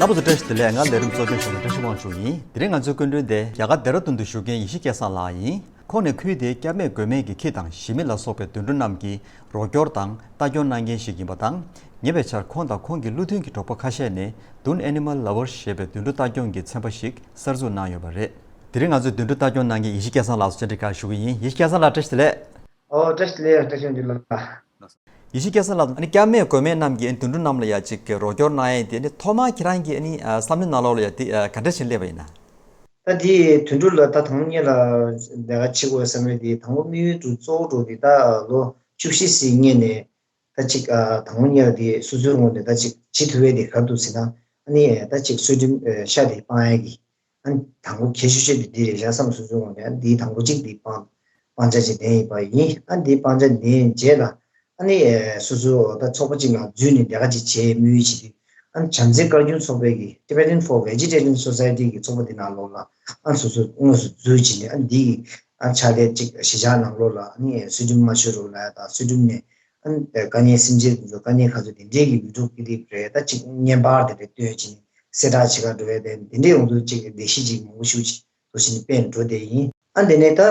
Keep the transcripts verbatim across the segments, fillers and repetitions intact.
ཚོ་བཀྲ་ཤིས་བདེ་ལེགས། ང་ལས་རིམ་གཙོ་སྐྱོང་ཞུ་མཁན་བཀྲ་ཤིས་དབང་ཕྱུག་ཡིན། དེ་རིང་ང་ཚོའི་སྐུ་མགྲོན་དེ་རྒྱ་གར་ལྡེ་ར་ལྡུན་དུ་བཞུགས་མཁན་ཡེ་ཤེས་སྐལ་བཟང་ལགས་ཡིན། ཁོང་ནས་ཁུལ་དེའི་སྐྱབས་མེད་མགོན་མེད་ཀྱི་ཁྱི་དང་ཞི་མི་ལ་སོགས་པའི་དུད་འགྲོ་རྣམས་ཀྱི་རོགས་སྐྱོར་དང་ལྟ་སྐྱོང་གནང་མཁན་ཞིག་ཡིན་པ་དང་། ཉེ་བའི་ཆར་ཁོང་དང་ཁོང་གི་བློ་མཐུན་གྱི་གྲོགས་པོ་ཁ་ཤས་ནས་Dun Animal Lovers ཞེས་པའི་དུད་འགྲོ་ལྟ་སྐྱོང་གི་ཚན་པ་ཞིག་གསར་འཛུགས་གནང་ཡོད་པ་རེད། དེ་རིང་ང་ཚོའི་དུད་འགྲོ་ལྟ་སྐྱོང་གནང་མཁན་ཡེ་ཤེས་སྐལ་བཟང་ལགས་སུ་བཅར་འདྲི་ཁག་ཞུ་གི་ཡིན། ཡེ་ཤེས་སྐལ་བཟང་ལགས་བཀྲ་ཤིས་བདེ་ལེགས། ཨོ་བཀྲ་ཤིས་བདེ་ལེགས། བཀྲ་ཤིས་བདེ་ལེགས། ཡེ་ཤེས་སྐལ་བཟང་ལགས། ཨ་ནི་སྐྱབས་མེད་མགོན་མེད་རྣམས་ཀྱིས་ཨ་ནི་དུད་འགྲོ་རྣམས་ལ་ཡ་གཅིག་གི་རོགས་སྐྱོར་གནང་ཡས་དེ་ཨ་ནི་ཐོག་མར་ཁྱེད་རང་གི་ཨ་ནི་ཨ་བསམ་བློའི་ནང་ལོགས་ལ་ཡ་དེ་ཨ་ག་འདྲ་ཞིག་སླེབས་པ་ཡིན་ན། ད་དེ་དུད་འགྲོ་ལ་ད་དང་པོ་ཉིད་ལ་ལས་ཀ་བྱེད་དགོས་བསམ་ཡས་དེ་དང་པོ་དམིགས་ཡུལ་དུ་གཙོ་བོ་འགྲོ་དེ་ད་ལོ་བཅུ་བཞི་ཙམ་སྔོན་ནས་ད་ཅིག་ཨ་དང་པོ་ཉིད་ལ་དེ་སོ་སོའི་ངོས་ནས་ད་ཅིག་བྱེད་ཐུབ་ཡས་དེ་ག་རེ་འདུག་ཟེར་ན། ཨ་ནི་ད་ཅིག་སོ་ཊི་ཡམ་ཨ་ཤ་དེ་སྤང་ཡས་ཀྱི། ཨ་ནི་དང་པོ་གལ་ཆེ་ཤོས་དེ་འདི་རེད་བཞག་བསམ། སོ་སོའི་ངོས་ནས་ཨ་ནི་འདི་དང་པོ་གཅིག་འདི་སྤང་སྤང་བྱ་ཅིག་ལྡན་ཡིན་པ་ཡིན། ཨ་ནི་འདི་སྤང་བྱ་ལྡན་རྗེས་ལ་ཨ་ནི་ཨེ་སོ་སོ་ད་ཚོགས་པ་གཅིག་ནང་འཛུལ་ནས་ལས་ཀ་ཅིག་བྱེད་དམིགས་ཡུལ་བྱེད་དུས། ཨ་ནི་བྱམས་བརྩེ་བཀའ་བརྒྱུད་ཚོགས་པའི་གི་Tibetan for Vegetarian Society གི་ཚོགས་པ་འདི་ནང་ལོགས་ལ་ཨ་ནི་སོ་སོ་དངོས་སུ་འཛུལ་བྱས་ནས། ཨ་ནི་འདི་གི་ཨ་ནི་ཕྱག་ལས་ཅིག་གཞིས་ཆགས་ནང་ལོགས་ལ་ཨ་ནི་སུ་ཊི་ཡམ་མ་ཤོ་རུ་ལ་ཡ་དང་སུ་ཊི་ཡམ་ནས་ཨ་ནི་དཀའ་ངལ་སེམས་ཅན་དེ་ཚོ་དཀའ་ངལ་ག་ཚོད་དེ་འདྲའི་གི་མི་འགྲོ་གི་རེད། ད་ཅིག་བརྙན་པར་དེ་འདྲ་སྟོན་བྱས་ནས་གསལ་བསྒྲགས་བྱེད་ག་འགྲོ་ཡ་དེ་འདི་འདྲའི་ཡོང་དུས་ཅིག་ལས་གཞི་ཅིག་མང་པོ་ཞིག་ཅིག་འདུག་སེ་ནས་སྤེལ་འགྲོ་བསྡད་ཡིན། ཨ་འདི་ནས་ད་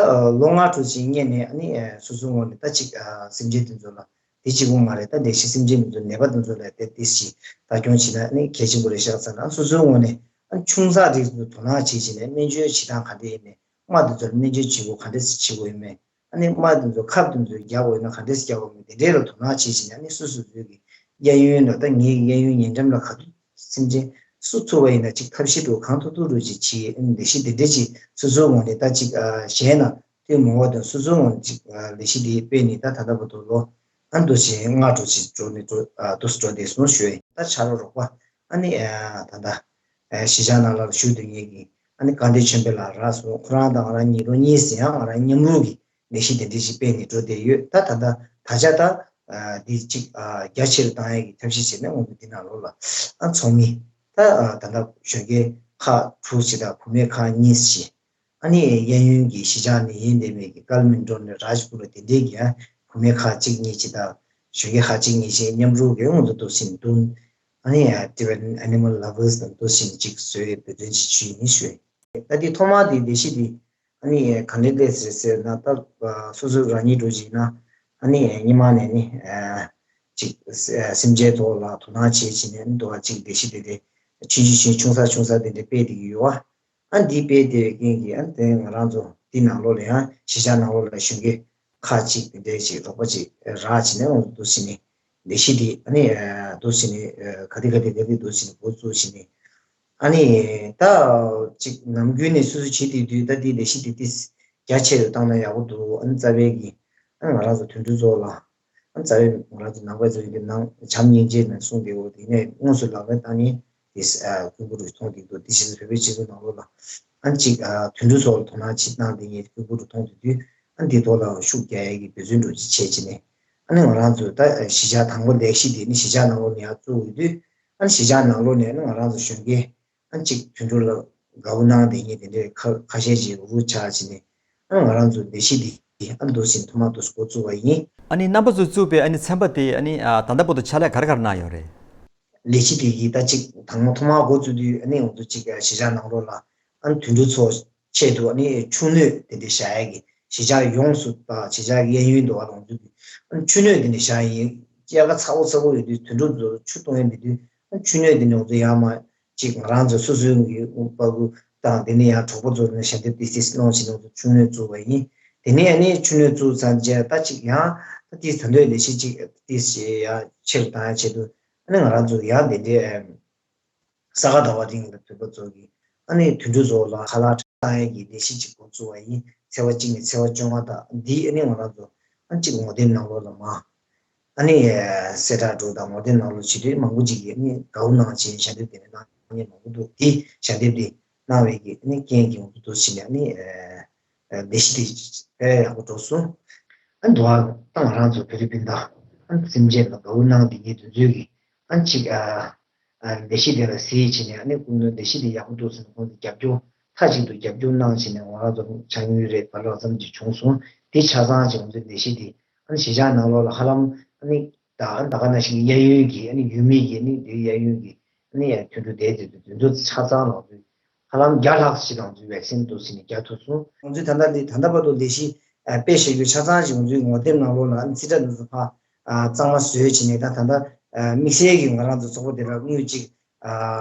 ལོ་ལྔ་དྲུག་ཅིག་སྔོན་ནས་ཨ་ནི་སོ་སོའི་ངོས་ནས་ད་ཅིག་སེམས་ཅན་དེ་ཚོ་ལ་དེ་གཅིག་པོ་མ་རེད། ད་ལས་གཞི་སེམས་ཅན་དེ་ཚོ་ནད་པ་དེ་ཚོ་ལ་དེ་ཏིས་ཅིག་ལྟ་སྐྱོང་བྱེད་ན་ཨ་ནི་གལ་ཆེན་པོ་རེད་ཤག་ཟེར་ན། སོ་སོའི་ངོས་ནས་ཨ་ནི་ཆུང་ཙག་རིགས་ཚོ་དོ་སྣང་བྱེད་བྱས་ནས་སྨན་བཅོས་བྱེད་སྟངས་ག་འདྲ་ཡིན་མིན། རྨ་དེ་ཚོར་སྨན་བཅོས་བྱེད་དགོས་ག་འདྲས་བྱེད་དགོས་ཡོད་མེད། ཨ་ནི་རྨ་དེ་ཚོ་ཁབ་དེ་ཚོ་རྒྱག་དགོས་ན་ག་འདྲས་རྒྱག་དགོས་མེད། དེ་འདྲས་ལ་དོ་སྣང་བྱེད་བྱས་ནས། ཨ་ནི་སོ་སོ་ཚོའི་གི་གཡས་གཡོན་ལ་ད་ངའི་གི་གཡས་གཡོན་ཉེ་འགྲམ་ལ་ག་དུས་སེམས་ཅན་སུ་ཚུགས་པ་ཡིན་ན་ཅིག་ཐབས་ཤེས་འགྲོ་གང་ཐུབ་ཐུབ་འགྲོ་ཅིག་བྱེད། ཨ་ནི་ལས་གཞི་དེ་འདྲས་ཅིག་སོ་སོའི་ངོས་ནས་ད་ཅིག་གཞན་ལ་ཐུན་མོང་བ་དང་སོ་སོའི་ངོས་ནས་ཅིག་ལས་གཞི་དེ་སྤེལ་ནས་ད་ད་ལྟ་བར་དུ་ལོ་ཨ་ནི་འདུག་སེ་ལྔ་དྲུག་ཅིག་འགྲོ་ནས་འགྲོ་འདུག་སེ་འགྲོ་བསྡད་སོང་ཞུ་ཡ་ཡིན། ད་ཕྱག་རོགས་རོགས་པ་ཨ་ནི་ད་ལྟ་གཞིས་ཆགས་ནང་ལ་བཞུགས་སྡོད་མཁན་གྱི་ཨ་ནི་དགའ་ལྡན་ཆོས་འཕེལ་ལགས་རག་སོང་། ཁོ་རང་དང་ང་རང་གཉིས་ལོ་གཉིས་ཟིན་ཡང་ང་རང་མཉམ་རུབ་ཀྱི་ལས་གཞི་དེ་འདྲ་ཞིག་སྤེལ་ནས་འགྲོ་བསྡད་ཡོད། ད་ད་ལྟ་ད་ཆ་ད་འདི་གཅིག་རྒྱ་ཆེ་རུ་བཏང་ཡས་ཀྱི་ཐབས་ཤེས་བྱས་ནས། ང་ཚོ་འདི་ནང་ལོགས་ལ་ཨ་ཚོགས་མི་ད་ད་ལྟ་གཞོན་སྐྱེས་ཁག་དྲུག་ཅིག་དང་བུད་མེད་ཁག་གཉིས་ཅིག་ཨ་ནི་གཡས་གཡོན་གྱི་གཞིས་ཆགས་ནས་ཡིན་བསྡད་མཁན་གྱི་ཀལ་མན་ཌོ་ནས་རཱཇ་པུར་དེ་འདྲའི་གི་ཨ་བུད་མེད་ཁག་གཅིག་གཉིས་ཅིག་དང་གཞོན་སྐྱེས་ཁག་གཅིག་གཉིས་ཅིག་མཉམ་རུབ་ཀྱིས་ང་ཚོ་འདུག་སེ་འདུག་ཨ་ནི་Tibetan Animal Lovers དང་འདུག་སེ་ཅིག་བཟོས་འབད་བརྩོན་ཅིག་ཞུས་ཡིན་ཞུས། ད་འདི་ཐོག་མར་འདི་ལས་གཞི་འདི་ཨ་ནི་ག་འདྲ་སླེབས་ཟེར་ཟེར་ན། ད་སོ་སོ་རང་ཉིད་འགྲོ་བྱས་ན་ཨ་ནི་སྔོན་མ་ནས་ནི་ཅིག་སེམས་ཅན་ཐོག་ལ་དོ་སྣང་བྱེད་བྱས་ནས་འདུག་པ་ཅིག་ལས་གཞི་དེ་འདྲ་ཆུང་ཆུང་ཆུང་ཆུང་ས་ཆུང་ས་དེ་འདྲ་སྤེལ་བསྡད་ཀྱི་ཡོད་པ། ཨ་འདི་སྤེལ་བསྡད་པའི་རྐྱེན་གྱིས་ཨ་དེ་ང་རང་ཚོ་འདི་ནང་ལོགས་ལ་ཡང་གཞིས་ཆགས་ནང་ལོགས་ལ་གཞོན་སྐྱེས་ཁག་ཅིག་དེ་འདྲའི་ཅིག་རོགས་པ་ཅིག་རག་བྱས་ནས་འོང་དུ་ཕྱིན་ནས་ལས་གཞི་འདི་ཨ་ནི་འདུག་སེ་ནས་ག་དེ་ག་དེ་ག་དེ་འདུག་སེ་ནས་འགོ་བཙུགས་བྱས་ནས། ཨ་ནི་ད་ཅིག་ནམ་རྒྱུན་ནས་སོ་སོ་བྱེད་བསྡད་དུས་ད་འདི་ལས་གཞི་འདི་ཏིས་རྒྱ་ཆེ་རུ་བཏང་ན་ཡག་པོ་འདུག་ཨ་ནི་རྩ་བའི་གི་ཨ་ནི་ང་རང་ཚོ་དུད་འགྲོ་ཚོ་ལ། ཨ་རྩ་བའི་ང་རང་ཚོ་ནང་པའི་ཚོ་ཡི་གི་ནང་བྱམས་སྙིང་རྗེ་ནས་གསུངས་བསྡད་ཡོད། དེ་ནས་དངོས་སུ་ལག་ལེན་བསྟར་ནས་དེ་ཨ་ཀུན་པོ་རུ་མཐོང་བསྡད་འདུག་དེ་བཞིན་བོད་པའི་སྤྱི་ཚོགས་ནང་ལོགས་ལ་ཨ་ཅིག་ཨ་དུད་འགྲོ་ཚོ་ལ་དོ་སྣང་ཅིག་གནང་བསྡད་མཁན་ཀུན་པོ་རུ་མཐོང་བསྡད་དུས། ཨ་འདི་ཐོག་ལ་ཤུགས་རྒྱག་ཡས་ཀྱི་འབད་བརྩོན་འགྲོ་ཅིག་བྱས་བྱས་ནས། ཨ་ནི་ང་རང་ཚོ་ད་གཞིས་ཆགས་དང་པོ་ལས་གཞི་དེ་ནི་གཞིས་ཆགས་ནང་ལོགས་ནས་ཡར་བཙུགས་ཡོད་དུས། ཨ་ནི་གཞིས་ཆགས་ནང་ལོགས་ནས་ནི་ང་རང་ཚོ་གཞོན་སྐྱེས་ཨ་གཅིག་དུད་འགྲོ་ལ་དགའ་པོ་གནང་བསྡད་མཁན་དེ་འདྲའི་ཁ་ཁ་ཤས་ཅིག་རུ་ཆགས་བྱས་ནས། ཨ་ང་རང་ཚོ་ལས་གཞི་འདི་ཨ་འདུག་སེ་ཐོག་མར་འདུག་སེ་འགོ་བཙུགས་པ་ཡིན། ཨ་ནི་རྣམ་པ་ཚོས་བཙུགས་པའི་ཨ་ནི་ཚན་པ་དེ་ཨ་ནི་ཨ་ད་ལྟ་བར་དུ་ཕྱག་ལས་ག་རེ་ག་རེ་གནང་ཡོད་རེད། ལས་གཞི་དེ་གི་ད་ཅིག་དང་པོ་ཐོག་མར་འགོ་བཙུགས་དུས་ཨ་ནི་ང་ཚོ་ཅིག་གཞིས་ཆགས་ནང་ལོགས་ལ་ཨ་ནི་དུད་འགྲོ་ཚོ་ཆེད་དུ་ཨ་ནི་ཆུ་སྣོད་དེ་འདྲ་བཞག་ཡས་ཀྱི་གཞིས་ཆགས་ཡོངས་སུ་དང་གཞིས་ཆགས་ཀྱི་གཡས་གཡོན་དུ་བ་ལ་ང་ཚོ་གི་ཨ་ནི་ཆུ་སྣོད་དེ་འདྲ་བཞག་ཡིན། དབྱར་ཁ་ཚ་པོ་ཚ་པོ་ཡོད་དུས་དུད་འགྲོ་ཚོ་ཆུ་འཐུང་ཡས་མེད་དུས་ཨ་ནི་ཆུ་སྣོད་དེ་འདྲ་ང་ཚོ་ཡར་མར་ཅིག་ང་རང་ཚོ་སོ་སོའི་གི་པ་ཀུ་དང་དེ་ནས་ཡང་གྲོགས་པོ་ཚོ་ནས་ཞལ་འདེབས་ཏིག་ཏིག་གནང་བྱས་ནས་ཆུ་སྣོད་བཙུགས་པ་ཡིན། དེ་ནས་ཨ་ནི་ཆུ་སྣོད་བཙུགས་ཚར་རྗེས་ད་ཅིག་ཡང་ད་ཏིག་ད་འདོད་ལས་གཞི་ཅིག་ཏིག་ཡང་ཆེ་རུ་བཏང་ཡ་ཆེད་དུ་ཨ་ནི་ང་རང་ཚོ་ཡང་དེ་འདྲའི་ས་ག་ཟླ་བ་རིང་ལ་བོད་པ་ཚོ་གི་ཨ་ནི་དུད་འགྲོ་ཚོ་ལ་ཁ་ལག་བཏང་ཡས་ཀྱི་ལས་གཞི་ཅིག་འགོ་བཙུགས་པ་ཡིན། ཚེས་པ་གཅིག་ནས་ཚེས་པ་བཅོ་ལྔ་དང་འདི་ཨ་ནི་ང་རང་ཚོ་ཨ་ནི་ཅིག་ངོ་དེབ་ནང་ལོགས་ལ་མ། ཨ་ནི་གསལ་བསྒྲགས་འགྲོ་དང་ངོ་དེབ་ནང་ལོགས་བྱེད་དུས་མང་པོ་ཅིག་གིས་ཨ་ནི་དགའ་པོ་གནང་བྱས་ཞལ་འདེབས་དེ་འདྲ་གནང་མཁན་མང་པོ་འདུག་དེ་ཞལ་འདེབས་དེ་གནང་བའི་གི་ཨ་ནི་རྐྱེན་གྱིས་ང་ཚོ་འདུག་སེ་ནས་ཨ་ནི་ལས་གཞི་དེ་དཔེ་ཡག་པོ་འགྲོ་སོང་། ཨ་ནི་འདུག་ཨ་ད་ང་རང་ཚོ་བོད་རིགས་སྤུན་ཟླ་ཨ་ནི་སེམས་ཅན་ལ་དགའ་པོ་གནང་བསྡད་མཁན་དེ་ཚོའི་གི་ཨ་ནི་ཅིག་ཨ། ལས་གཞི་དེ་ལ་གཟིགས་བྱས་ནས་ཨ་ནི་ཀུན་སློང་ལས་གཞི་དེ་ཡག་པོ་འདུག་ཟེར་ནས་ཁོང་ཚོས་རྒྱབ་སྐྱོར་མཐའ་གཅིག་ཏུ་རྒྱབ་སྐྱོར་གནང་བྱས་ནས་ང་རང་ཚོ་ཕྱག་དངུལ་རེད་པ་ལོ་ཙམ་ཅིག་བྱུང་སོང་། དེ་ཆ་ཚང་ཅིག་ང་ཚོའི་ལས་གཞི་དེ་ཨ་ནི་གཞིས་ཆགས་ནང་ལོགས་ལ་ཧ་ལམ་ཨ་ནི་ད་ད་ག་ནང་བཞིན་གྱི་གཡས་གཡོན་གྱི་ཨ་ནི་ཡུལ་མི་གི་ཨ་ནི་དེའི་གཡས་གཡོན་གྱི་ ནི་ཡང་དུད་འགྲོ་དེ་དེ་དུད་འགྲོ་ཆ་ཚང་ལ་ང་ཚོས་ཧ་ལམ་བརྒྱ་ལྷག་ཞིག་ལ་ང་ཚོས་བེག་སིན་འདུག་ཟེར་ནས་རྒྱག་ཐུབ་སོང་། ང་ཚོས་ད་ལྟ་འདི་ད་ལྟ་བར་དུ་ལས་གཞི་ཨ་སྤེལ་བཞག་རྒྱུ་ཆ་ཚང་ཞིག་ང་ཚོའི་ངོ་དེབ་ནང་ལོགས་ལ་ཨ་ནི་རྩིས་ཁྲ་འདི་ཚོ་ཕར་ཨ་གཙང་མ་བཟོས་བྱས་ནས། ད་ད་ལྟ་ཨ་དམིགས་བསལ་གྱི་ང་རང་ཚོ་ཚོགས་པ་དེ་ལ་དངུལ་ཅིག་ཨ་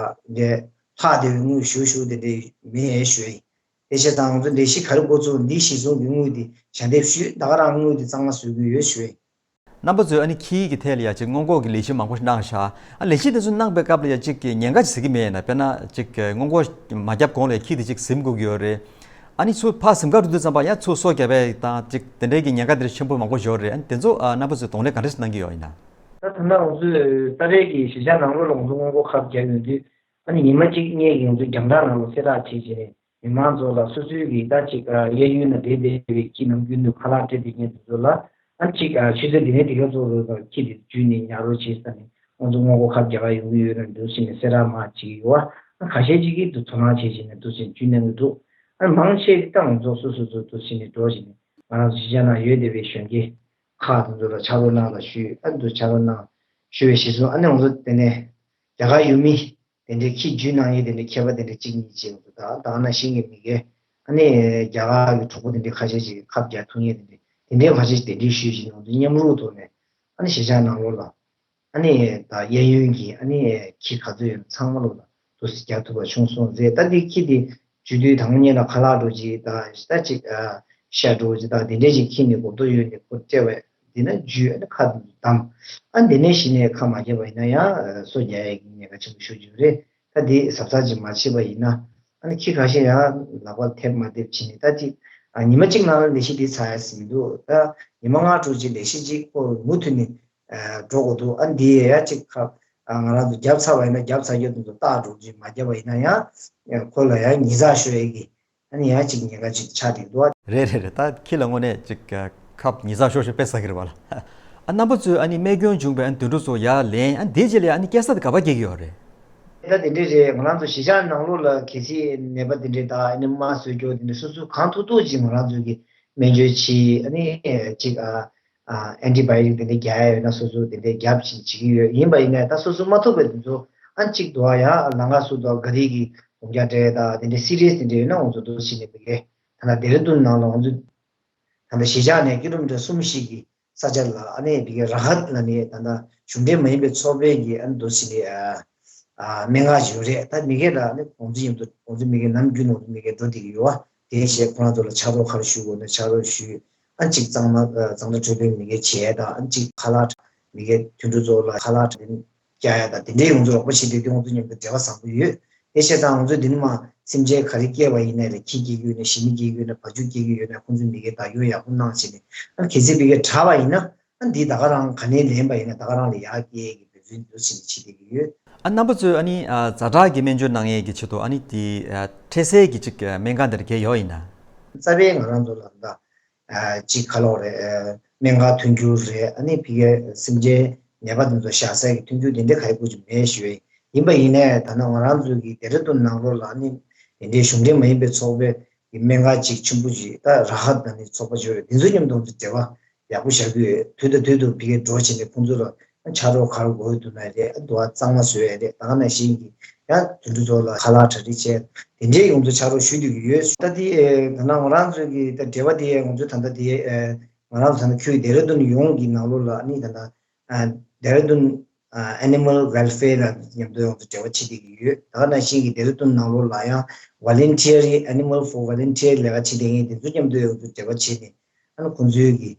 འདི་ལྷག་བསྡད་པའི་དངུལ་ཞུ་ཞུ་དེ་འདྲ་མེད་ཞུ་ཡིན། དེ་བྱས་ཙང་ང་ཚོ་ལས་གཞི་ག་རེ་འགོ་བཙུགས་འདི་གཞི་བཟུང་གི་དངུལ་འདི་ཞལ་འདེབས་ཞུས། ད་ག་རང་དངུལ་འདི་གཙང་མ་བཟོ་གི་ཡོད་ཞུ་ཡིན། རྣམ་པ་ཚོས་ཨ་ནི་ཁྱི་གི་ཐད་ལ་ཡ་ཅིག་སྔོན་འགོག་གི་ལས་གཞི་མང་པོ་ཞིག་གནང་བཞག་ཨ་ལས་གཞི་དེ་ཚོ་གནང་པའི་སྐབས་ལ་ཡ་ཅིག་གི་ཉེན་ཁ་ཅིག་གཟིགས་ཀྱི་མེད་ན། དཔེར་ན་ཅིག་གི་སྔོན་འགོག་མ་བརྒྱབ་གོང་ལ་ཡ་ཁྱི་དེ་ཅིག་ཟིན་དགོས་ཀྱི་ཡོད་རེད། ཨ་ནི་ཚུར་ཕར་ཟིན་ག་འགྲོ་དུས་ཙམ་པ་ཡ་ཚུར་སོ་བརྒྱབ་པ་དང་ཅིག་དེ་འདྲའི་གི་ཉེན་ཁ་དེ་ཆེན་པོ་མང་པོ་ཞིག་ཡོད་རེད། ཨ་ནི་དེ་ཚོ་ཨ་རྣམ་པ་ཚོས་གདོང་ལེན་ག་འདྲ་ཞིག་གནང་གི་ཡོད་ཡིན་ན། ད་ད་ལྟ་ང་ཚོས་ད་རེས་ཀྱི་གཞིས་ཆགས་ནང་ལོགས་ལ་ང་ཚོ་སྔོན་འགོག་ཁབ་བརྒྱབ་ཡོང་དུས། ཨ་ནི་ཉི་མ་གཅིག་གཉིས་ཀྱི་ང་ཚོ་རྒྱང་ཐག་ནང་ལ་གསལ་བསྒྲགས་བྱེད་བྱས་ནས། མི་མང་ཚོ་ལ་སོ་སོའི་གི་ད་ཅིག་ཨ་གཡས་གཡོན་ན་བསྡད་བསྡད་པའི་ཁྱི་ནམ་རྒྱུན་དུ་ཁ་ལག་སྤྲད་བསྡད་མཁན་དེ་ཚོ་ལ། ཨ་ཅིག་ཨ་ཆུ་ཚོད་འདི་ནས་འདི་ག་ཚོད་རེད་ད་ཁྱི་དེ་འཇུས་ནས་ཉར་རོགས་བྱེད་ས་ནས་ང་ཚོ་སྔོན་འགོག་ཁབ་རྒྱག་ག་ཡོང་གི་ཡོད་ན་འདུག་ཟེར་ནས་གསལ་བསྒྲགས་མར་བྱེད་ཀྱི་ཡོད་པ། ཨ་ཁ་ཤས་ཅིག་གིས་འདུག་དོ་སྣང་བྱེད་བྱས་ནས་འདུག་ཟེར་འཇུས་གནང་གི་འདུག་ཨ་མང་ཆེ་གིས་ད་ང་ཚོ་སོ་སོ་སོ་འདུག་ཟེར་ནས་འགྲོ་བྱས་ནས་ང་རང་ཚོ་གཞིས་ཆགས་ནང་ཡོད་བསྡད་པའི་གཞོན་སྐྱེས་ཁག་དེ་ཚོ་ལ་ཕྱག་རོགས་གནང་ལ་ཞུས། ཨ་འདུག་ཕྱག་རོགས་གནང་ཞུ་བའི་གཞི་བཟུང་ཨ་ནི་ང་ཚོ་དེ་ནས་རྒྱ་གར་ཡུལ་མི། དེ་འདྲའི་ཁྱི་འཇུས་གནང་ཡས་དེ་འདྲའི་མཁས་པ་དེ་འདྲ་གཅིག་གཉིས་ཅིག་འདུག་ད་ད་ག་ནང་བཞིན་གྱི་མི་སྒེར་ཨ་ནི་རྒྱ་གར་གྱི་གྲོགས་པོ་དེ་འདྲའི་ཁ་ཤས་ཅིག་ཁབ་རྒྱག་ཐུབ་ངེས་དེ་འདྲའི་དེ་འདྲའི་ཁ་ཤས་ཅིག་དེ་འདྲའི་ཞུས་ཅིག་ང་ཚོ་མཉམ་རུབ་ཐོག་ནས་ཨ་ནི་གཞིས་ཆགས་ནང་ལོགས་ལ་ཨ་ནི་ད་གཡས་གཡོན་གྱི་ཨ་ནི་ཁྱི་ག་ཚོད་ཡོད་ན་ཚང་མ་ལོགས་ལ་དུ་རྒྱག་ཐུབ་པ་བྱུང་སོང་ཟེར། ད་འདི་ཁྱི་དེ་འཇུས་དུས་དང་པོ་ཉིད་ལ་ཁ་ལག་འདྲ་ཅིག་ད་ད་ཅིག་ཤ་འདྲ་ཅིག་ད་དེ་འདྲས་ཅིག་ཁྱི་ནི་གོ་རྟོགས་ཡོད་ནས་ཁོ་སྤྲད་པ། འདི་ན་འཇུས་ཨ་ནི་ཁ་བསྡམས། ཨ་འདི་ནས་གཞི་ནས་ཁ་མ་བརྒྱབ་པ་ཡིན་ན་ཡང་སོ་རྒྱག་ཡས་ཀྱི་ཉེན་ཁ་ཆེན་པོ་ཤོར་གྱི་ཡོད་རེད། ད་འདི་གཟབ་གཟབ་ཅིག་མ་བྱས་པ་ཡིན་ན་ཨ་ནི་ཁྱི་ཁ་ཤས་ཡང་ལག་པ་ཐེབས་མ་ཐེབས་བྱས་ནས་ད་ཅིག་ཨ་ཉི་མ་གཅིག་ནང་ལ་ལས་གཞི་འདི་ཚར་ཡ་ཟིན་འདུག་ད་ཉི་མ་ལྔ་དྲུག་ཅིག་ལས་གཞི་གཅིག་ཁོ་མུ་མཐུད་ནས་འགྲོ་དགོས་འདུག་ཨ་འདི་ཡ་གཅིག་ཁ་ང་རང་ཚོ་བརྒྱབ་ཚར་བ་ཡིན་ན་བརྒྱབ་ཚར་རྒྱུ་དེ་ཚོ་རྟགས་འགྲོ་གི་མ་བརྒྱབ་པ་ཡིན་ན་ཡང་ཁོ་ལ་ཡང་ཉེས་བསགས་ཤོར་ཡ་གི་ཨ་ནི་ཡང་གཅིག་ཉེན་ཁ་གཅིག་ཆགས་བསྡད་འདུག་རེད་རེད་རེད། ད་ཁྱི་ལ་དངོས་གནས་གཅིག་ཁབ་ཉེས་བསགས་ཤོར་ཤོར་དཔེ་ཟ་གི་རེད་བ་ལ། ཨ་རྣམ་པ་ཚོས་ཨ་ནི་རྨས་སྐྱོན་བྱུང་བའི་ཨ་ནི་དུད་འགྲོ་ཚོ་ཡར་ལེན་ཨ་ནི་དེའི་རྗེས་ལ་ཨ་ནི་སྐྱེལ་ས་དེ་ག་པར་སྐྱེལ་གི་ཡོད་རེད། ད་དེ་འདྲས་རེད། ང་རང་ཚོ་གཞིས་ཆགས་ནང་ལོགས་ལ་གལ་སྲིད་ནད་པ་དེ་འདྲས་དང་ཨ་ནི་རྨ་བཟོས་སྐྱོ་དེ་འདྲས་སོ་སོ་གང་ཐུབ་ཐུབ་ཅིག་ང་རང་ཚོ་གི་སྨན་བཅོས་བྱེད། ཨ་ནི་གཅིག་ཨ་ཨ་ཨན་ཊི་བྷ་ཡོ་ཊིག་དེ་འདྲས་རྒྱག་ཡ་ཡོད་ན་སོ་སོ་དེ་འདྲས་རྒྱབ་བྱེད་བྱེད་ཀྱི་ཡོད། ཡིན་པ་ཡིན་ནའི་ད་སོ་སོ་མ་ཐུབ་པའི་དེ་ཚོ་ཨ་གཅིག་དུ་ཨ་ཡ་ལང་ཀ་སུ་དུ་ཨ་ག་རི་གི་དགོང་རྒྱག་འདྲས་དང་དེ་འདྲས་སི་རི་ཡས་དེ་འདྲས་ཡོད་ན་ང་ཚོ་འདུག་བྱེད་ནས་མི་དགེ་ད་ལྟ་ལྡེ་ར་ལྡུན་ནང་ལ་ང་ཚོ་ད་ལྟ་གཞིས་ཆགས་ནས་ཀི་ལོ་མི་ཊར་གསུམ་བཞི་གི་ས་ཆ་ལ་ཨ་ནི་བི་གེ་ར་ཧད་ལ་ནི་ད་ལྟ་གཞུང་འབྲེལ་མ་ཡིན་པའི་ཚོགས་པའི་གི་ཨ་ནི་འདུ་བྱེད་ནི་ཨ་ཨ་སྨན་ཁང་ཞིག་ཡོད་རེད། ད་མི་སྒེར་ལ་ཨ་ནི་ཁོང་ཚོ་མཉམ་དུ་ཁོང་ཚོ་མི་སྒེར་ནམ་རྒྱུན་ཁོང་ཚོ་མི་སྒེར་འགྲོ་བསྡད་ཀྱི་ཡོད་བ། དེ་བྱས་ཁོ་རང་ཚོ་ལ་ཕྱག་རོགས་ག་རེ་ཞུ་དགོས་ན་ཕྱག་རོགས་ཞུས། ཨ་གཅིག་གཙང་མ་ཨ་གཙང་སྦྲ་གྲོས་པའི་མི་སྒེར་བྱས་དང་ཨ་གཅིག་ཁ་ལག་མི་སྒེར་དུད་འགྲོ་ཚོ་ལ་ཁ་ལག་རྒྱག་ཡ་དང་དེ་འདྲའི་ཡོངས་རྫོགས་རོགས་པ་བྱེད་དུས་དེ་ཁོང་ཚོ་མཉམ་དུ་འབྲེལ་བ་བཟང་པོ་ཡོད། དེ་བྱས་ཙང་ང་ཚོས་འདི་ནས་མར་སེམས་ཅན་ག་རེ་སྐྱེས་པ་ཡིན་ནའི་ལས་ཁྱི་སྐྱེ་གི་ཡོད་ན་ཞི་མི་སྐྱེ་གི་ཡོད་ན་བ་ཕྱུགས་སྐྱེ་གི་ཡོད་ན་ཁོང་ཚོའི་མི་སྒེར་བདག་སྐྱོང་ཡག་པོ་གནང་བྱས་ནས་ཨ་གལ་སྲིད་མི་སྒེར་དྲག་པ་ཡིན་ན་ཨ་འདི་ད་ག་རང་ག་ནས་ལེན་པ་ཡིན་ན་ད་ག་རང་ལ་ཡར་སྐྱེལ་གི་འབད་བརྩོན་འདུག་བྱས་ནས་བྱེད་བསྡད་ཀྱི་ཡོད། ཨ་རྣམ་པ་ཚོས་ཨ་ནི་ཨ་ཛ་དྲག་གི་སྨན་བཅོས་གནང་ཡས་ཀྱི་ཆེད་དུ་ཨ་ནི་དེ་ཨ་འཕྲལ་སེལ་གྱི་ཅིག་ཨ་སྨན་ཁང་དེར་བསྐྱལ་ཡོད་ཡིན་ན། རྩ་བའི་ང་རང་ཚོ་ལ་ད། ཨ་གཅིག་ཁ་ལོག་རེད། ཨ་སྨན་ཁང་མཐུན་འགྱུར་རེད། ཨ་ནི་ཕ་གིའི་སེམས་ཅན་ནད་པ་དེ་ཚོ་བཞག་སའི་གི་མཐུན་འགྱུར་དེ་འདྲ་ག་ཡི་ཀུ་ཅི་མེད་ཞུ་ཡས་ཡིན་པ་ཡིན་ནའི་ད་ནང་ང་རང་ཚོ་གི་ལྡེ་ར་ལྡུན་ནང་ལོགས་ལ་ཨ་ནི་དེ་འདྲའི་གཞུང་འབྲེལ་མ་ཡིན་པའི་ཚོགས་པའི་གི་སྨན་ཁང་གཅིག་ཆེན་པོ་ཅིག་ད་ར་ཧད་ཨ་ནི་ཚོགས་པ་ཅིག་ཡོད་རེད། དེ་ཚོ་མཉམ་དུ་ང་ཚོ་འབྲེལ་བ་ཡག་པོ་བཞག་གི་ཡོད། དུས་དང་དུས་དུ་ཕ་གིར་འགྲོ་བྱས་ནས་ཁོང་ཚོ་ལ་ཕྱག་རོགས་ག་རེ་དགོས་འདུག་ན་རེད། ཨ་དུ་བ་གཙང་མ་བཟོ་ཡས་རེད། ད་ག་ནང་བཞིན་གྱི་ཡང་དུད་འགྲོ་ཚོ་ལ་ཁ་ལག་གྲ་སྒྲིག་བྱས་དེ་འདྲའི་ཡོངས་རྫོགས་ཕྱག་རོགས་ཞུ་བསྡད་ཀྱི་ཡོད། ད་དེ་ཨེ་ད་ནང་ང་རང་ཚོ་གི་ད་འབྲེལ་བ་དེ་ང་ཚོ་ད་ལྟ་དེ་ཨེ་ང་རང་ཚོ་ད་ལྟ་ཁུལ་ལྡེ་ར་ལྡུན་ཡོངས་ཀྱི་ནང་ལོགས་ལ་ཨ་ནི་ད་ལྟ་ཨ་ལྡེ་ར་ལྡུན་ཨ་Animal Welfare་ལ་མཉམ་དུ་ཡོངས་སུ་འབྲེལ་བ་བྱེད་བསྡད་ཀྱི་ཡོད། ད་ག་ནང་བཞིན་གྱི་ལྡེ་ར་ལྡུན་ནང་ལོགས་ལ་ཡང་Voluntary Animal for Volunteer་ལས་ཀ་བྱེད་བསྡད་མཁན་དེ་ཚོ་མཉམ་དུ་ཡོངས་སུ་འབྲེལ་བ་བྱས་ནས་ཨ་ནི་ཁོང་ཚོའི་གི་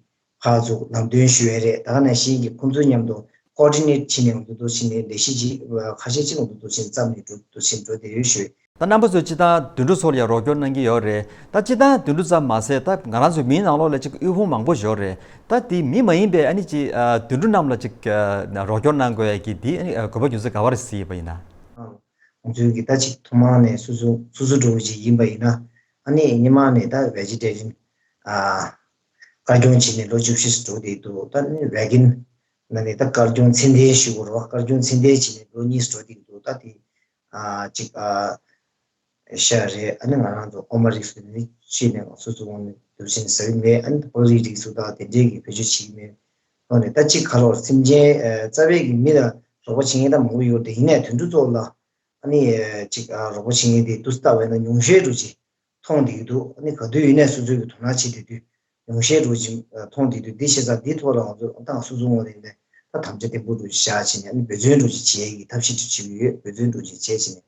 ཕར་ཚུར་ལམ་སྟོན་ཞུ་ཡས་རེད། ད་ག་ནང་བཞིན་གྱི་ཁོང་ཚོ་མཉམ་དུ་Coordinate་བྱས་ནས་འོང་དུ་འདུག་ཕྱིན་ནས་ལས་གཞི་ཅིག་ཁ་ཤས་ཅིག་འོང་དུ་འདུག་ཕྱིན་བརྩམས་ནས་འགྲོ་འདུག་ཕྱིན་འགྲོ་བསྡད་ཡོད་ཞུ། ད་རྣམ་པ་ཚོས་སྤྱིར་བཏང་དུད་འགྲོ་ཚོ་ལ་ཡང་རོགས་སྐྱོར་གནང་གི་ཡོད་རེད། ད་སྤྱིར་བཏང་དུད་འགྲོ་ཙམ་མ་ཟད་ད་ང་རང་ཚོའི་མིའི་ནང་ལོགས་ལ་ཅིག་དབུལ་ཕོངས་མང་པོ་ཡོད་རེད། ད་དེ་མི་མ་ཡིན་པའི་ཨ་ནི་ཅིག་དུད་འགྲོ་རྣམས་ལ་ཅིག་རོགས་སྐྱོར་གནང་དགོས་ཡ་གི་དེ་ཨ་ནི་དགོས་པ་རྒྱུ་མཚན་ག་བ་རེད་ཟེར་བ་ཡིན་ན། ང་ཚོའི་གི་ད་ཅིག་ཐོག་མ་ནས་སོ་སོ་སོ་སོ་འགྲོ་བ་ཅིག་ཡིན་པ་ཡིན་ན་ཨ་ནི་སྔོན་མ་ནས་ད་Vegetarian་ཨ་དཀར་སྐྱོང་བྱས་ནས་ལོ་བཅུ་བཞི་འགྲོ་བསྡད་འདུག་ད་ནི་Vegan་ལ་ནི་ད་དཀར་སྐྱོང་ཚད་ལྡན་ཞུ་དགོས་རེད་བ། དཀར་སྐྱོང་ཚད་ལྡན་བྱས་ནས་ལོ་གཉིས་འགྲོ་བསྡད་འདུག་ད་དེ་ཨ་ཅིག་ཨ་ཤ་རེད། ཨ་ནི་ང་རང་ཚོ་འོ་མ་རིགས་སུ་ནི་ཕྱིན་ནས་སོ་སོ་ངོས་ནས་འདུག་ཕྱིན་ཟ་གི་མེད། ཨ་ནི་པགས་རིགས་རིགས་སུ་དང་དེ་འདྲའི་གི་བེད་སྤྱོད་བྱེད་ཀྱི་མེད། ཐོག་ནས་ད་ཅིག་ཁ་ལོ་སེམས་ཅན་ཨ་རྩ་བའི་གི་མི་ལ་རོགས་པ་བྱེད་མཁན་ད་མང་པོ་ཡོད་རེད། ཡིན་ནའི་དུད་འགྲོ་ཚོ་ལ་ ཨ་ནི་ཅིག་ཨ་རོགས་པ་བྱེད་མཁན་དེ་དུས་ལྟ་བས་ན་ཉུང་ཤས་འགྲོ་ཅིག་མཐོང་བསྡད་ཀྱི་འདུག་ཨ་ནི་ག་དུས་ཡིན་ནའི་སོ་སོའི་གི་དོ་སྣང་བྱེད་བསྡད་དུས་ཉུང་ཤས་འགྲོ་ཅིག་མཐོང་བསྡད་དུས། འདི་བྱས་ཙང་འདི་ཐོག་ལ་ང་ཚོ་ཏང་སོ་སོའི་ངོས་ནས་ད་དམ་བཅའ་བརྟན་པོ་འགྲོ་ཅིག་བཞག་བྱས་ནས། ཨ་ནི་འབད་བརྩོན་འགྲོ་ཅིག་བྱེད་ཀྱི་ཐབས་ཤེས་འགྲོ་བྱེད་ཀྱི་ཡོད། འབད་བརྩོན་འགྲོ་ཅིག་བྱས་བྱས་ནས།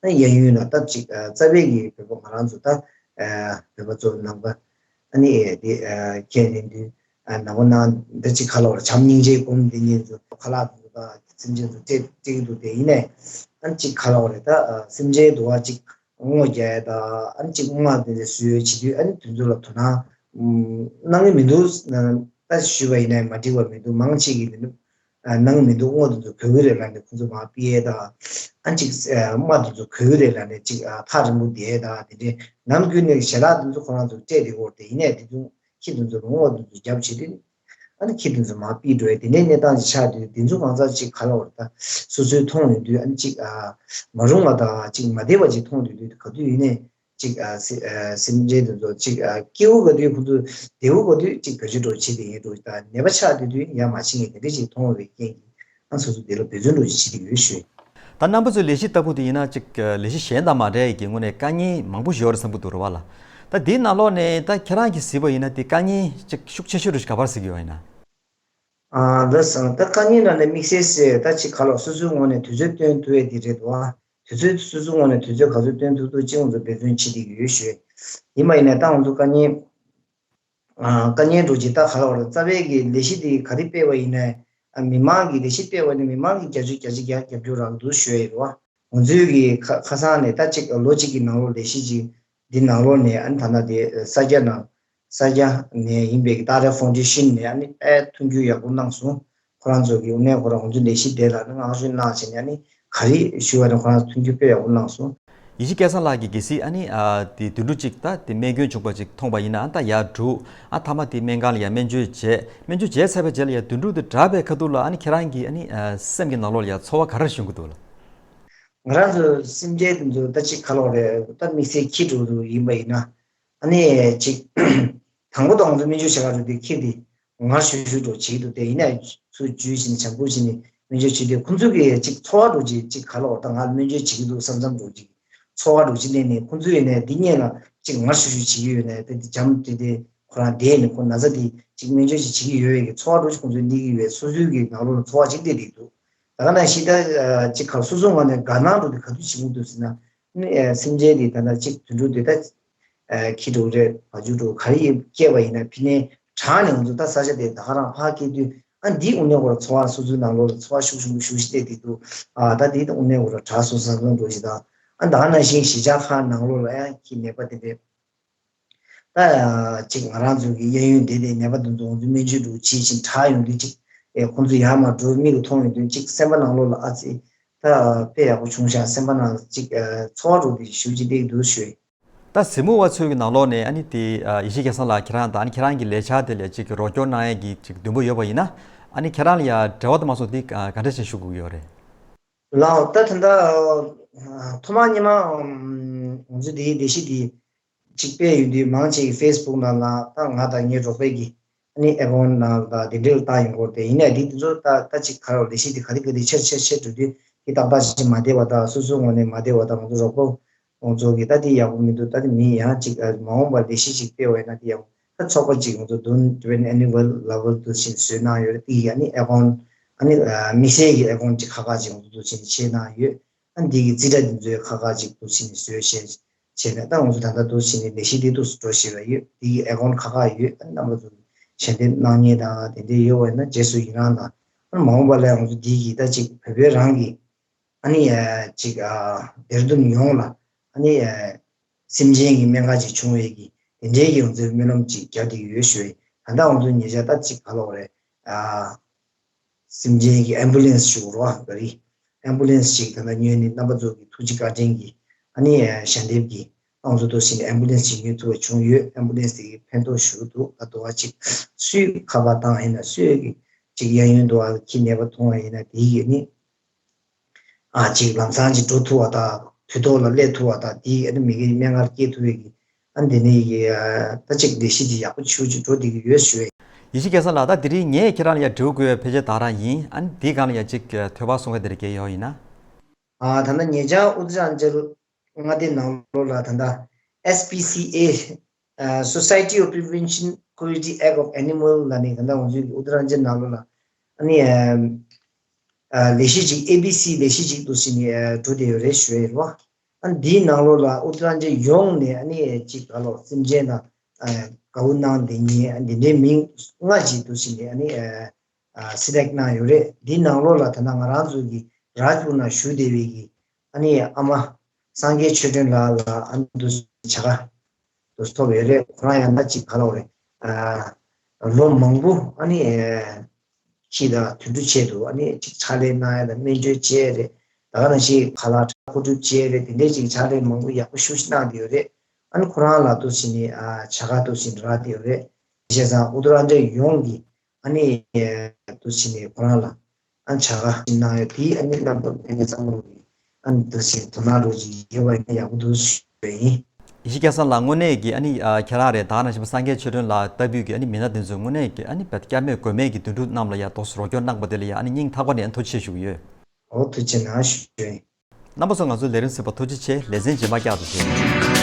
ཨ་ནི་གཡས་གཡོན་ལ་ད་ཅིག་ཨ་རྩ་བའི་གི་བོད་པ་ང་རང་ཚོ་ད་ཨ་བོད་པ་ཚོ་ནང་པ། ཨ་ནི་དེ་ཨ་ཁས་ལེན་དུས་ཨ་ནང་པ་ནང་འདི་ཅིག་ཁ་ལོ་བྱམས་སྙིང་རྗེའི་སྒོམ་འདི་ཉིད་ཚོ་ཁ་ལག་དེ་ཚོ་དང་སེམས་ཅན་ཚོ་སྤྲད་སྤྲད་ཀྱི་འདུག་དེ་ཡིན་ནའི་ཨ་ནི་ཅིག་ཁ་ལོ་རེ་ད་ཨ་སེམས་ཅན་དུ་བ་ཅིག་བསྔོ་རྒྱག་ཡ་ད་ཨ་ནི་ཅིག་བསྔོ་བ་དེ་འདྲ་བཟོས་བྱེད་དུས། ཨ་ནི་དེ་ཚོ་ལ་དོ་སྣང་ཨམ་གནང་གི་མི་འདུག་ད་ཞུས་པ་ཡིན་ནའི་མ་འགྲིག་པ་མི་འདུག་མང་ཆེ་གིས་མི་འདུག་ཨ་གནང་གི་མི་འདུག་བསྔོ་དེ་ཚོ་གོ་གི་རེད་ལབ་ནས་ཁོང་ཚོ་མར་ཕུད་ཡ་ད། ཨ་ནི་ཅིག་ཨ་བསྔོ་དེ་ཚོ་གོ་གི་རེད་ལབ་ནས་ཅིག་ཨ་ཐག་རིང་པོ་བསྡད་ཡ་ད། དེ་འདྲའི་ནམ་རྒྱུན་ནས་ཞལ་ལག་དེ་ཚོ་ཁོ་རང་ཚོ་སྤྲད་བསྡད་ཡོད་རེད། དེ་ཡིན་ནའི་དེ་ཚོ་ཁྱི་དེ་ཚོ་ལ་བསྔོ་དེ་ཚོ་རྒྱབ་བྱེད་དུས། ཨ་ནི་ཁྱི་དེ་ཚོ་མར་ཕུད་འགྲོ་ཡ་དེ་འདྲའི་གནས་སྟངས་ཅིག་ཆགས་དུས། དེ་ཚོ་གང་ཟག་ཅིག་ག་ལ་བར་ད་སོ་སོའི་མཐོང་ཡོང་དུས། ཨ་ནི་ཅིག་ཨ་མ་རུང་བ་དང་ཅིག་མ་བདེ་བ་ཅིག་མཐོང་དུས། དུས་ག་དུས་ཡིན་ནའི་ཅིག་ཨ་སེ་ཨ་སེམས་ཅན་དེ་ཚོ་ཅིག་ཨ་སྐྱིད་པོ་ག་དུས་ཁོ་ཚོ་བདེ་པོ་ག་དུས་ཅིག་བེད་སྤྱོད་འགྲོ་བྱེད་དེ་ཡིན་འགྲོ། ད་ནད་པ་ཆགས་དུས་དུས་ཡ་མ་བྱེད་མཁན་དེ་འདྲ་ཅིག་མཐོང་བའི་རྐྱེན་གྱིས། ཨ་སོ་སོ་དེ་ལ་འབད་བརྩོན་འགྲོ་ཅིག་བྱེད་ཀྱི་ཡོད་ཞུ། ད་རྣམ་པ་ཚོའི་ལས་གཞི་ལྟ་བུ་དེ་ཡིན་ན་ཅིག་ལས་གཞི་གཞན་དང་མ་འདྲ་ཡི་གི་ངོས་ནས་དཀའ་ངལ་མང་པོ་ཞིག་ཡོད་རེད་བསམ་གྱི་འདུག་རེད་བ་ལ། ད་དེའི་ནང་ལོགས་ནས་ད་ཁྱེད་རང་གིས་གཟིགས་པ་ཡིན་ན་དེ་དཀའ་ངལ་ཅིག་ཤུགས་ཆེ་ཤོས་རུ་ཞིག་ག་པར་གཟིགས་ཀྱི་ཡོད་ཡིན་ན། ཨ་ལགས་སོ། ད་དཀའ་ངལ་ནང་ནས་དམིགས་བསལ་ཟེར་ད་ཅིག་ག་ལ་སོ་སོའི་ངོས་ནས་དུས་ཚོད་བཏོན་ཐུབ་ཡས་དེ་རེད་འདུག་ཨ། དུས་ཚོད་སོ་སོའི་ངོས་ནས་དུས་ཚོད་ག་ཚོད་བཏོན་ཐུབ་ཐུབ་ཅིག་ང་ཚོ་འབད་བརྩོན་བྱེད་བསྡད་ཀྱི་ཡོད་ཞུ། ཡིན་པ་ཡིན་ནའི་ད་ང་ཚོ་དཀའ་ངལ་ཨ་དཀའ་ངལ་འགྲོ་ཅིག་ད་ག་ལ་བར་རྩ་བའི་གི་ལས་གཞི་དེ་ག་རེ་སྤེལ་བ་ཡིན་ནའི། ཨ་མི་མང་གི་ལས་གཞི་སྤེལ་བ་ནི་མི་མང་གི་བརྒྱ་ཆ་བརྒྱ་ཆ་བརྒྱ་རྒྱབ་སྐྱོར་རག་འདུག་ཞུ་ཡ་ཡིན་རེད་བ། ང་ཚོའི་གི་ཁ་ཁ་སང་ནས་ད་ཅིག་ལོ་གཅིག་གི་ནང་ལོགས་ལས་གཞི་ཅིག་འདི་ནང་ལོགས་ནས། ཨ་ནི་ད་ལྟ་དེ་ས་སྐྱ་ནང་ས་སྐྱ་ནས་ཡིན་པའི་གི་ཏཱ་རེ་ཕའུན་ཌེ་ཤན་ནས་ཨ་ནི་དཔེ་མཐུན་འགྱུར་ཡག་པོ་གནང་སོང་། ཁོ་རང་ཚོ་གི་དངོས་གནས་ཁོ་རང་ང་ཚོའི་ལས་གཞི་དེ་ལ་ནི་མངགས་ཞུ་གནང་བྱས་ནས། ཨ་ནི་ག་རེ་ཞུ་བ་ནི་ཁོ་རང་ཚོ་མཐུན་འགྱུར་དཔེ་ཡག་པོ་གནང་སོང་། ཡེ་ཤེས་སྐལ་བཟང་ལགས་ཀྱིས་གལ་སྲིད་ཨ་ནི་ཨ་དེ་དུད་འགྲོ་གཅིག་ད་དེ་རྨས་སྐྱོན་བྱུང་བ་ཅིག་མཐོང་བ་ཡིན་ན། ཨ་ད་ཡར་འགྲོ། ཨ་མཐའ་མ་དེ་སྨན་ཁང་ལ་ཡར་སྨན་བཅོས་བྱས། སྨན་བཅོས་བྱས་ཚར་བའི་རྗེས་ལ་ཡར་དུད་འགྲོ་དེ་དྲག་པའི་ཁ་ཐུག་ལ་ཨ་ནི་ཁྱེད་རང་གི་ཨ་ནི་ཨ་སེམས་ཀྱི་ནང་ལོགས་ལ་ཡར་ཚོར་བ་ག་རེ་བྱུང་གི་འདུག་ལགས། ང་རང་ཚོ་སེམས་ཅན་དེ་ཚོ་ད་ཅིག་ག་ལ་བར་རེད། ད་དམིགས་བསལ་ཁྱི་དེ་ཚོ་ཡིན་པ་ཡིན་ན། ཨ་ནི་ཅིག་དང་པོ་དང་ང་ཚོ་སྨན་བཅོས་བྱེད་ག་འགྲོ་དུས་ཁྱི་དེ་ངར་ཤུགས་ཤུགས་འགྲོ་བྱེད་ཀྱི་འདུག་དེ་ཡིན་ན་ཚུར་འཇུས་བྱས་ནས་བྱང་བུ་བྱས་ནས་སྨན་བཅོས་བྱེད་དུས། ཁོང་ཚོ་གི་ཅིག་ཚོར་བ་འགྲོ་ཅིག་ཅིག་ག་ལ་བར་ད་ང་སྨན་བཅོས་བྱེད་ཀྱི་འདུག་བསམ་བསམ་འགྲོ་ཅིག་ཚོར་བ་འགྲོ་ཅིག་སླེབས་ནས། ཁོང་ཚོ་ཡིན་ནའི་འདི་སྔོན་ལ་ཅིག་ངར་ཤུགས་ཤུགས་བྱེད་ཀྱི་ཡོད་ནའི་དེ་འདི་འཇམ་དེ་དེ་ཁོ་རང་བསྡད་ནས་ཁོ་ན་ཚ་དེ་ཅིག་སྨན་བཅོས་ཅིག་བྱེད་ཀྱི་ཡོད་པའི་གི་ཚོར་བ་འགྲོ་ཅིག་ཁོང་ཚོས་སླེབས་ཀྱི་ཡོད་པའི་སོ་སོའི་གི་ནང་ལོགས་ལ་ཚོར་བ་ཅིག་སླེབས་བསྡད་འདུག་ད་ག་ནང་བཞིན་ད་ཅིག་ག་སོ་སོ་ངོས་ནས་དགའ་སྣང་འགྲོ་དེ་ག་དུས་བྱེད་ཀྱི་འདུག་ཟེར་ན། ཨ་ནི་ཨ་སེམས་ཅན་དེ་ད་ལྟ་ཅིག་དུད་འགྲོ་དེ་ད་ཨ་ཁྱི་དེ་ཚོ་རེད། བ་ཕྱུགས་དེ་ཚོ་ག་རེ་ཡིན་སྐྱེས་པ་ཡིན་ན་ཕི་ནས་དྲག་ནས་ང་ཚོ་ད་ས་ཆ་དེ་ད་ག་རང་ཕར་སྐྱེས་དུས། ཨ་འདི་དངོས་གནས་ཁོ་རང་ཚོར་བ་སོ་སོའི་ནང་ལོགས་ལ་ཚོར་བ་ཤུགས་ཤུགས་ཤུགས་ཤིག་སླེབས་བསྡད་འདུག་ཨ་ད་འདི་ད་དངོས་གནས་ཁོ་རང་དྲག་སོང་བསམ་བསམ་འགྲོ་ཞིག་དང་། ཨ་ད་ག་ནང་བཞིན་གཞིས་ཆགས་ཁག་ནང་ལོགས་ལ་ཡང་ཁྱི་ནད་པ་དེ་འདྲས། ད་ཅིག་ང་རང་ཚོ་གི་གཡས་གཡོན་དེ་དེ་ནད་པ་དེ་ཚོ་ང་ཚོ་སྨན་བཅོས་འགྲོ་བྱེད་བཞིན་དྲག་ཡོང་དུས་ཅིག་ཨེ་ཁོང་ཚོ་ཡར་མར་འགྲོ་མིག་གིས་མཐོང་ཡོང་དུས་ཅིག་སེམས་པ་ནང་ལོགས་ལ་ཨ་ཙི་ད་དཔེ་ཡག་པོ་བྱུང་ཤག་སེམས་པ་ནང་ཅིག་ཨེ་ཚོར་བ་འགྲོ་དེ་ཞེ་པོ་ཅིག་སླེབས་འདུག་ཞུ། ད་གཟིགས་མོ་བ་ཚོའི་གི་ནང་ལོགས་ནས་ཨ་ནི་དེ་ཨ་ཡེ་ཤེས་སྐལ་བཟང་ལགས་ཁྱེད་རང་དང་ཨ་ནི་ཁྱེད་རང་གི་ལས་འཆར་དེ་ལ་ཅིག་རོགས་སྐྱོར་གནང་ཡས་ཀྱི་ཅིག་འདུན་པ་ཡོད་པ་ཡིན་ན། ཨ་ནི་ཁྱེད་རང་ལ་ཡ་འབྲེལ་བ་དང་མ་སོང་དེ་ག་འདྲ་ཞིག་ཞུ་དགོས་ཀྱི་ཡོད་རེད། ལགས་ད་ད་ལྟ་ཨ་ཐོག་མ་སྔོན་མ་ང་ཚོ་དེའི་ལས་གཞི་དེ་གཅིག་སྤེལ་ཡོང་དུས་མང་ཆེ་གིས་ཕེ་སི་བུག་ནང་ལ་ད་ང་དང་ངའི་རོགས་པའི་གི་ཨ་ནི་ཨེ་ཀའུན་ནང་ལ་དེ་འདྲའི་ལ་བཏང་ཡོང་གི་ཡོད་རེད། དེ་ཡིན་ནའི་དེ་དེ་ཚོ་ད་ད་ཅིག་ག་རེ་ལས་གཞི་དེ་ག་དེ་ག་དེ་ཆེར་ཆེར་ཆེར་འགྲོ་དུས་དེ་ཏག་ཏག་ཅིག་མ་བསྡད་པ་དང་། སོ་སོའི་ངོས་ནས་མ་བསྡད་པ་དང་། ང་ཚོ་རོགས་པ་ཁོང་ཚོ་གིས་ད་དེ་ཡག་པོ་མི་འདུག་ད་དེ་མི་ཡང་ཅིག་ཨ་མ་འོངས་པར་ལས་གཞི་ཅིག་སྤེལ་བ་ཡིན་ན་དེ་ཡག་པོ། ད་ཚོགས་པ་ཅིག་ང་ཚོ་Don't Do It Anywhere Level དུ་ཕྱིན་བཟོས་གནང་ཡོད་རེད། དེ་ཡིས་ཨ་ནི་ཨེ་ཀའུན་ཨ་ནི་ཨ་དམིགས་བསལ་གྱི་ཨེ་ཀའུན་ཅིག་ཁག་ཁག་ཅིག་ང་ཚོ་དུ་ཕྱིན་བྱས་གནང་ཡོད། ཨ་ནི་འདི་གི་རྩིས་ཁྲ་འདི་ཚོའི་ཁག་ཁག་ཅིག་དུ་ཕྱིན་བཟོས་བྱས་བྱས་ནས། ད་ང་ཚོ་ད་ལྟ་དུ་ཕྱིན་ནས་ལས་གཞི་འདི་དུ་འགྲོ་བཞིན་པ་ཡོད། འདི་གི་ཨེ་ཀའུན་ཁག་ཁག་ཡོད། ཨ་ནི་རྣམ་པ་ཚོ་ཞལ་འདེབས་གནང་མཁན་དང་དེ་འདྲའི་ཡོད་པ་ཡིན་ན་རྗེས་སུ་ཡི་རང་དང་། ཨ་ནི་མ་འོངས་པ་ལ་ང་ཚོ་འདི་གི་ད་ཅིག་བོད་པའི་རང་གི་ཨ་ནི་ཨ་ཅིག་ཨ་དེར་འདོན་ཡོངས་ལ་ཨ་ནི་ཨ་སེམས་ཅན་གྱི་སྨན་ཁང་ཅིག་བྱུང་བའི་གི་དེ་འདྲའི་གི་ང་ཚོའི་སྨོན་ལམ་ཅིག་རྒྱག་བསྡད་ཀྱི་ཡོད་ཞུ་བས། ད་ལྟ་ང་ཚོ་ཉེ་ཆར་ད་ཅིག་ག་ལབ་དགོས་རེད། ཨ་སེམས་ཅན་གྱི་ཨེམ་བུ་ལེན་སི་ཞུ་དགོས་རེད་བ། ག་རེ་ཨེམ་བུ་ལེན་སི་ཅིག་ད་ལྟ་ཉོས་ནས་རྣམ་པ་ཚོ་གི་ཐུགས་རྗེ་བཀའ་དྲིན་གྱིས་ཨ་ནི་ཨ་ཞལ་འདེབས་ཀྱིས་ང་ཚོ་དུ་ཕྱིན་ནས་ཨེམ་བུ་ལེན་སི་ཅིག་ཉོ་ཐུབ་པ་བྱུང་ཡོད། ཨེམ་བུ་ལེན་སི་དེ་གི་ཕན་ཐོགས་ཞུ་གི་འདུག་ད་དུ་བ་ཅིག་སུས་ཁ་པར་བཏང་ཡིན་ན། སུས་གི་ཅིག་གཡས་གཡོན་དུ་བ་ཁྱི་ནད་པ་མཐོང་བ་ཡིན་ན་དེ་གི་ཨ་ནི། ཨ་ཅིག་ལམ་སང་ཅིག་འགྲོ་ཐུབ་པ་དང་དུས་ཐོག་ལ་སླེབས་ཐུབ་པ་དང་། དེ་ཨ་ནི་མི་གི་སྨན་ཁང་སྐྱེལ་ཐུབ་པའི་གི་ཨ་འདི་ནི་ཡི་ཨ་ད་ཅིག་ལས་གཞི་ཅིག་ཡག་པོ་ཆེ་ཅིག་འགྲོ་བསྡད་ཀྱི་ཡོད་ཞུ་བས། ཡེ་ཤེས་སྐལ་བཟང་ལགས། ད་དེ་རིང་ངས་ཁྱེད་རང་ལ་ཡ་འདྲི་བ་དགོས་པའི་ཕལ་ཆེར་ད་རང་ཡིན། ཨ་ནི་དེའི་སྒང་ལ་ཡ་ཅིག་ཐོས་པ་གསུང་མཁན་དེ་འདྲ་གང་ཡོད་ཡིན་ན། ཨ་ད་ལྟ་ཉེ་ཆར་ཨུ་ཏི་རན་ཅལ་མངའ་སྡེ་ནང་ལོགས་ལ་ད་ལྟ་S P C A Society of Prevention Cruelty Act of Animal ལབ་ནས་ད་ལྟ་ང་ཚོའི་ཨུ་ཏི་རན་ཅལ་ནང་ལོགས་ལ་ཨ་ནི་ཨ་ལས་གཞི་ཅིག A B C ལས་གཞི་ཅིག་འདུག་སེ་ནས་འགྲོ་བསྡད་ཡོད་རེད་ཞུ་ཡ་ཡིན་རོ། ཨ་འདིའི་ནང་ལོགས་ལ་ཨུ་ཏི་རན་ཅལ་ཡོངས་ནས་ཨ་ནི་ཅིག་ག་ལོ་སེམས་ཅན་དང་དགའ་བོ་གནང་བསྡད་མཁན་ཨ་འདི་འདྲའི་མི་ལྔ་ཅིག་འདུག་སེ་ནས་ཨ་ནི་select གནང་ཡོད་རེད། འདིའི་ནང་ལོགས་ལ་ད་ལྟ་ང་རང་ཚོ་གི་རཱཇ་པུར་ནང་བཞུགས་བསྡད་པའི་གི་ཨ་ནི་ཨ་མ་སངས་རྒྱས་ཆོས་སྒྲོན་ལགས་ལ་ཨ་ནི་འདུག་བྱ་དགའ་འདུག་ཐོབ་ཡོད་རེད། ཁོ་རང་ཡང་ན་ཅིག་ག་ལབ་རེད། ལོ་མང་པོ་ཨ་ནི་ཁྱི་དང་དུད་འགྲོ་ཆེད་དུ་ཨ་ནི་ཅིག་ཕྱག་ལས་གནང་ཡ་དང་སྨན་བཅོས་བྱས་རེད། ད་ག་ནང་བཞིན་ཁ་ལག་མཁོ་སྒྲུབ་བྱས་རེད། དེ་འདྲས་ཅིག་ཕྱག་ལས་མང་པོ་ཡག་པོ་ཞེ་པོ་ཅིག་གནང་བསྡད་ཡོད་རེད། ཨ་ནི་ཁོ་རང་ལ་འདུག་བྱས་ནས་ཨ་བྱ་དགའ་འདུག་བྱས་ནས་རག་བསྡད་ཡོད་རེད། བྱས་ཙང་ཨུ་ཏུ་ར་ཌི་ཡོངས་ཀྱི་ཨ་ནི་འདུག་བྱས་ནས་ཁོ་རང་ལ་ཨ་བྱ་དགའ་ཅིག་གནང་ཡོད། དེའི་ཨ་ནི་རྣམ་པ་ཕན་ཚུན་ཚང་མ་ལོག་གི་ཨ་ནི་འདུག་བྱས་དོ་སྣང་རོགས་ཅིག་ཡོད་པ་ཡིན་ན་ཡག་པོ་འདུག་ཞུ་ཡ་ཡིན། ཡེ་ཤེས་སྐལ་བཟང་ལགས། དངོས་གནས་ཀྱི་ཨ་ནི་ཨ་ཁྱེད་རང་རེད། ད་ག་ནང་བཞིན་པ་སངས་རྒྱས་ཆོས་སྒྲོན་ལགས་ལྟ་བུའི་གི་ཨ་ནི་མི་སྣ་དེ་ཚོས་དངོས་གནས་ཀྱི་ཨ་ནི་བལ་སྐྱབས་མེད་མགོན་མེད་ཀྱི་དོན་གྲུབ་རྣམས་ལ་ཡ་ཏོག་ཙམ་རོགས་སྐྱོར་གནང་པ་དེ་ལ་ཡ་ཨ་ནི་སྙིང་ཐག་པ་ནས་ཨ་ནི་ཐུགས་རྗེ་ཆེ་ཞུ་གི་ཡོད། འོ་ཐུགས་རྗེ་གནང་ཞུ་ཡིན། རྣམ་པ་ཚོ་ང་ཚོའི་ལས་རིམ་གཟིགས་པར་ཐུགས་རྗེ་ཆེ། ལེ་ཚན་རྗེས་མ་བསྐྱར་དུ་མཇལ།